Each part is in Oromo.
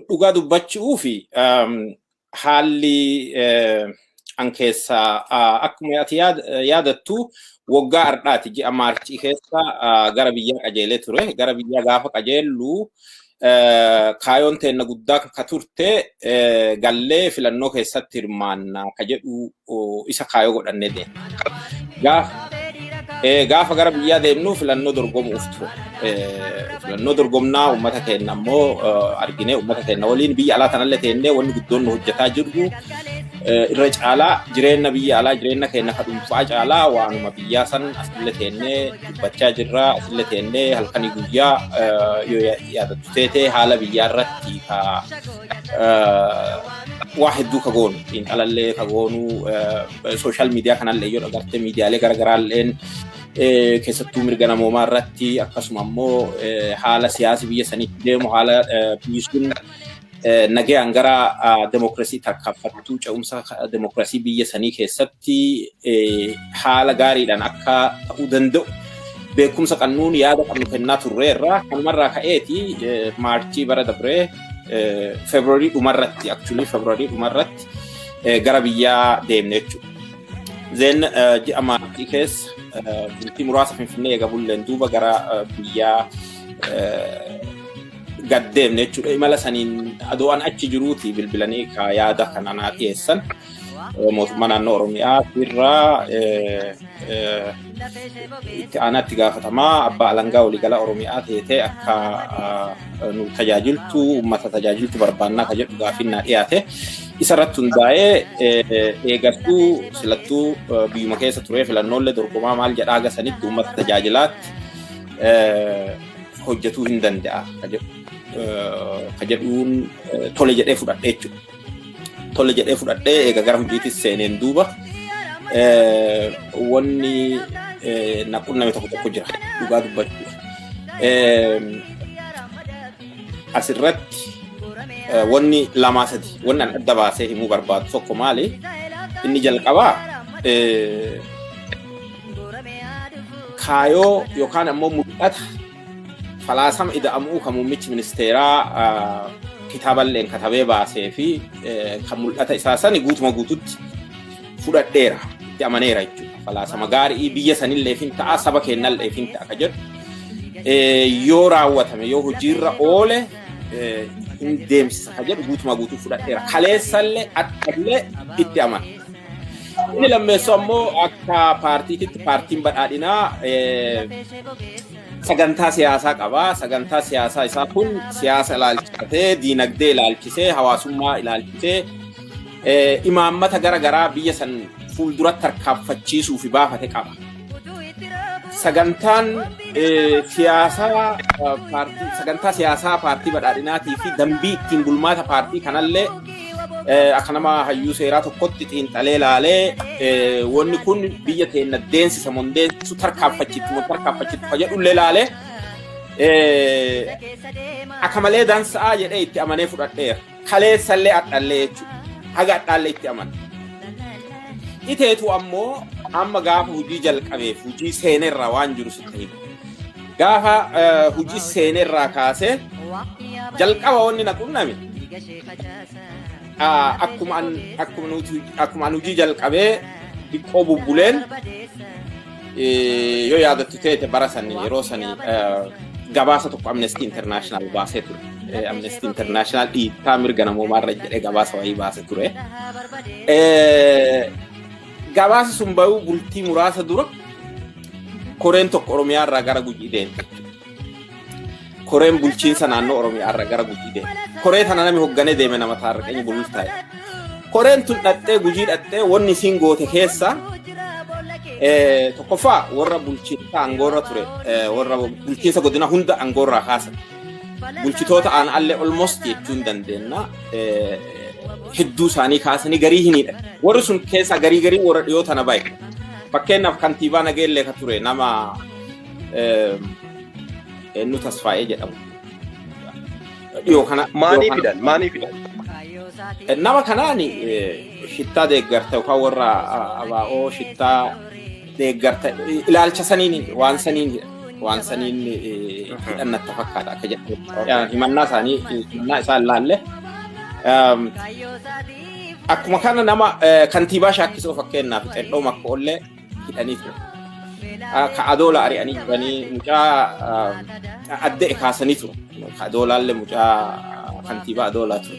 Dhugaa dubbachuu fi haalli an keessaa, akkuma ati yaadattu, waggaa ardhaati ji'a Maarchii keessa gara biyyaa qajeelee ture. Gara biyyaa gaafa qajeellu kaayoon teenna guddaa ka turte gallee filannoo keessatti hirmaanna ka jedhu isa kaayoo godhannee deemne. Gaafa gara biyyaa deemnu filannoo dorgomuuf ture. Filannoo dorgomnaa, uummata keenya ammoo arginee, uummata keenya waliin biyya alaa tanallee teennee wanni guddoon nu hojjetaa jirru irra caalaa jireenya biyya alaa, jireenya keenya ka dhuunfaa caalaa waanuma biyyaa san asillee teennee dubbachaa jirra. Asillee teennee halkanii guyyaa, yoo yaadattu teetee, haala biyyaa irratti ka waa hedduu ka goonu, xiinxalallee ka goonu, social media kanallee yoo agartee, miidiyaalee garaagaraalleen keessattuu mirga namoomaa irratti, akkasuma ammoo haala siyaasi biyya saniitti deemu, haala biyyi sun nagayaan gara demokiraasii tarkaanfattuu, ce'umsa demokiraasii biyya sanii keessatti haala gaariidhaan akka ta'uu danda'u beekumsa qabnuun yaada qabnu kennaa turreerra. Kanumarraa ka'eeti Maarchii bara dabree, Feebruwarii dhumarratti, actually Feebruwarii dhumarratti gara biyyaa deemne jechuudha. Then ji'a Maarchii keessa bultii muraasa Finfinnee eega bulleen duuba gara biyyaa gad deemne jechuudha. Imala saniin adoo an achi jiruuti bilbilanii ka yaada kana naa dhiyeessan. Mootummaa naannoo Oromiyaa irraa itti aanaatti gaafatamaa abbaa alangaa waliigala Oromiyaa teetee akka nu tajaajiltu, uummata tajaajiltu barbaannaa ka jedhu gaafiin naa dhiyaate. Isarratti hundaa'ee eegastuu silattuu biyyuma keessa turee filannoolee dorgomaa maal jedhaa gasanitti uummata tajaajilaatti hojjetuu hin danda'a ka jedhuun tole jedhee fudhadhee jechuudha. Tole jedhee fudhadhee eega gara hojiitis seeneen duuba wanni na qunname tokko tokko jira, dhugaa dubbachuuf. Asirratti wanni lamaa sadi wanni an adda baasee himuu barbaadu tokko maali? Inni jalqabaa kaayoo yookaan ammoo mul'ata falaasama ida'amuu kan muummichi ministeeraa kitaaballeen katabee baasee fi kan mul'ata isaa sani guutuma guututti fudhadheera, itti amaneera jechuudha. Falaasama gaarii biyya sanillee hin ta'a, saba keenyallee hin ta'a ka jedhu yoo raawwatame, yoo hojiirra oole hin deemsisa ka jedhu guutuma guutuu fudhadheera. Kaleessallee akkallee itti amana. Inni lammeessoo ammoo akka paartiititti paartiin badhaadhinaa sagantaa siyaasaa qaba. Sagantaa siyaasaa isaa kun siyaasa ilaalchisee, diinagdee ilaalchisee, hawaasummaa ilaalchisee, imaammata gara garaa biyya san fuulduratti tarkaanfachiisuu fi baafate qaba. Sagantaan siyaasaa paartii, sagantaa siyaasaa paartii badhaadhinaatii fi dambii ittiin bulmaata paartii kanallee akka nama hayyuu seeraa tokkotti xiinxalee laalee, wanni kun biyya teenya deensisa moo deemsisu, tarkaanfachiitti moo tarkaanfachiitti ka jedhullee laalee, akka malee dansa'aa jedhee itti amanee fudhadheera. Kaleessallee adhallee jechuudha. Haga adhaallee itti amana. Iteetu ammoo amma gaafa hojii jalqabeef hojii seenerraa waan jiru sitti hima. Gaafa hojii seenerraa kaasee jalqaba wanni na qunname akkuma an hojii jalqabee xiqqoo bubbuleen, yoo yaadattu teete, bara sanii yeroo sanii gabaasa tokko Amnesty International baasee ture. Amnesty International dhiittaa mirga namoomaa irra jedhee gabaasa wayii baasee ture. Gabaasa sun bahuu bultii muraasa dura koreen tokko Oromiyaa irraa gara Gujii deemte. Koreen bulchiinsa naannoo Oromiyaa irraa gara Gujii deemte. Koree tana namni hoogganee deeme nama Taarraqanii Bulultaa'e. Koreen tun dhaqxee Gujii dhaqxee wanni isiin goote keessa tokkoffaa warra bulchiinsa aangoorra ture, warra bulchiinsa godina hunda aangoorraa kaasan. Bulchitoota aanaallee almost jechuu hin dandeenya. Hedduu isaanii kaasanii garii hin hidhan. Warri sun keessaa garii garii warra dhiyoo tana bahe. Fakkeenyaaf kantiibaa Nageellee ka ture nama eenyu Tasfaa'ee jedhamu. Dhiyoo kana. Maanii fidan? Maanii fidan? Nama kanaan shittaa deeggarta yookaan warra ABO shittaa deeggarta ilaalcha saniin waan saniin. Waan saniin hidhan natti fakkaata akka jedhamu. Himannaa isaanii, himannaa isaan laalle. Akkuma kana nama kantiibaa Shaakkisoo fakkeenyaaf Xendhoo Makkoollee hidhanii ture. Ka Adoola ari'anii jiranii, mucaa adde kaasanii ture. Ka Adoolaallee mucaa kantiibaa Adoolaa ture.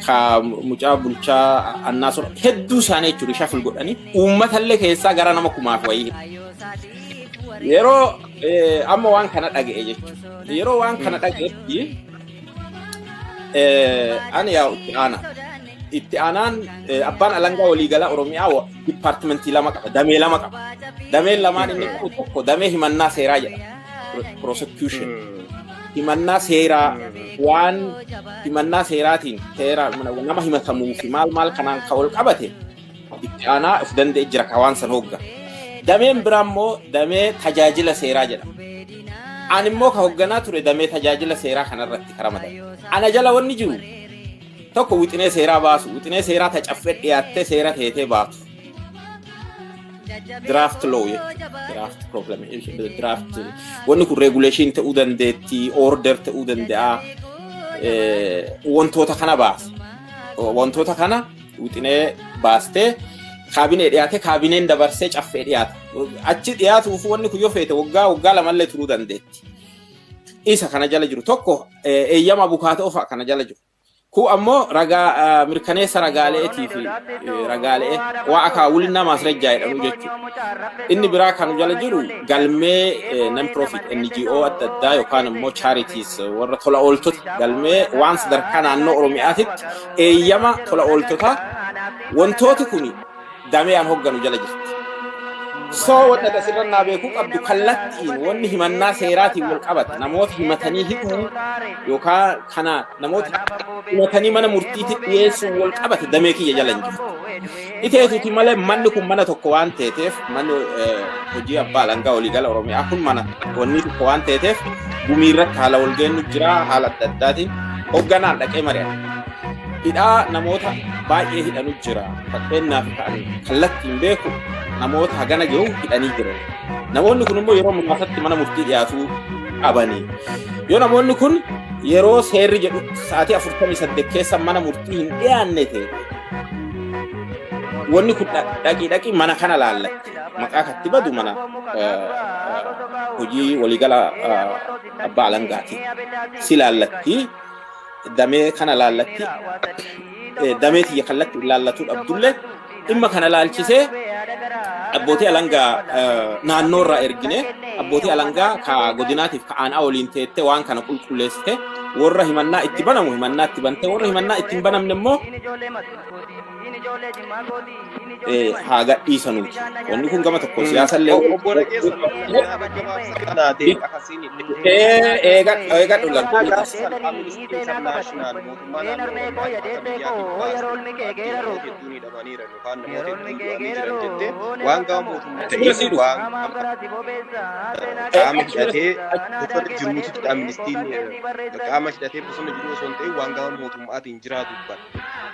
Ka mucaa bulchaa Annaa Sora hedduu isaanii jechuudha shuffle godhanii uummatallee keessaa gara nama 1000f wayii. Yeroo amma waan kana dhaga'e jechuudha. Yeroo waan kana dhaga'etti ani yaa itti aana. Itti aanaan abbaan alangaa waliigalaa Oromiyaa dipaartimentii lama qaba, damee lama qaba. Dameen lamaan inni qabu tokko damee himannaa seeraa jedhama. Prosecution. Himannaa seeraa, waan himannaa seeraatiin seera nama himatamuu fi maal maal kanaan ka ol qabate itti aanaa of danda'e jira ka waan san hoogga. Dameen biraa immoo damee tajaajila seeraa jedhama. Ani immoo ka hoogganaa ture damee tajaajila seeraa kanarratti karamadame. Ana jala wanni jiru tokko wixinee seeraa baasu, wixinee seeraa tacaffee dhiyaattee seera teetee baatu. Draft law jechuudha. Draft proclamation, draft wanni kun regulation ta'uu dandeetti, order ta'uu danda'a. Wantoota kana baasa. Wantoota kana wixinee baastee kaabinee dhiyaate, kaabineen dabarsee caffee dhiyaata. Achi dhiyaatuuf wanni kun yoo feete waggaa waggaa lamallee turuu dandeetti. Isa kana jala jiru tokko eeyyama abukaatoo fa'a kana jala jiru. Ku ammoo ragaa mirkaneessa ragaaleetii fi ragaalee waa akaawulinnaa maasrajjaa jedhamu jechuudha. Inni biraa kan jala jiru galmee non profit NGO adda addaa yookaan immoo charities, warra tola ooltota, galmee waan sadarkaa naannoo Oromiyaatitti eeyyama tola ooltotaa, wantooti kun damee an hogganu jala jirti. So wanni asirra naa beekuu qabdu, kallattiin wanni himannaa seeraatiin wal qabate, namoota himatanii hidhuu yookaan kana namoota himatanii mana murtiitti dhiyeessuun wal qabate damee kiyya jala hin jirtu. Iteetuti malee manni kun mana tokko waan teeteef, manni hojii abbaa alangaa waliigala Oromiyaa kun mana wanni tokko waan teeteef, gumii irratti haala wal geennu jira, haala adda addaatiin hoogganaan dhaqee mari'ata. Hidhaa namoota baay'ee hidhanu jira. Fakkeenyaaf kan kallattiin beeku namoota hagana jiru hidhanii jiran. Namoonni kun immoo yeroo muraasatti mana murtii dhiyaatuu qabanii. Yoo namoonni kun yeroo seerri jedhu sa'aatii 48 keessa mana murtii hin dhiyaanne ta'e, wanni kun dhaqii dhaqii mana kana laallatti. Maqaa katti badu mana hojii waliigala abbaa alangaati. Si laallatti, damee kana laallatti, damee tiyya kallatti ilaallatuu dhabdullee, dhimma kana laalchisee abbootii alangaa naannoo irraa ergine, abbootii alangaa ka godinaatiif ka aanaa waliin teettee waan kana qulqulleessite, warra himannaa itti banamu himannaa itti bante, warra himannaa itti hin banamne immoo haa gadhiisanuuti. Wanni kun gama tokko siyaasallee. Obbo Nageessa, Eegadhu. Amnesty International mootummaa naannoo Oromiyaa akka biyyaatiif baase hedduun hidhamaniiran yookaan namoota hedduun du'anii jiran jettee, waan gama mootummaa ta'eef waan qaama hidhatee bosona jiruutu Amnestiin qaama hidhatee bosona jiru osoo hin ta'in waan gama mootummaatiin jiraatu dubbata.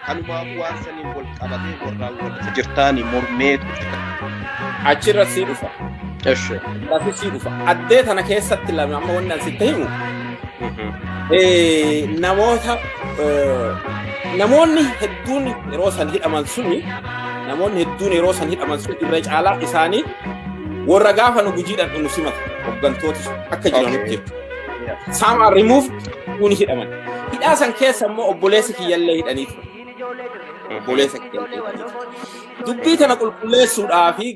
Kanumaafuu waan saniin wal qabatee warraan wal jirtaani mormeetu. Achirra sii dhufa. Eshi. Achirra sii dhufa. Addee tana keessatti lama amma wanni ani sitti himu namoota namoonni hedduun yeroo san hidhaman suni, namoonni hedduun yeroo san hidhaman sun irra caalaa isaanii warra gaafa nu gujiidhaan nu simata hooggantooti sun akka jiranutti jechuudha. Some are removed, kun hidhaman. Hidhaa san keessa immoo obboleessa kiyyallee hidhanii ture. Obboleessa kiyyallee hidhanii ture. Dubbii tana qulqulleessuudhaa fi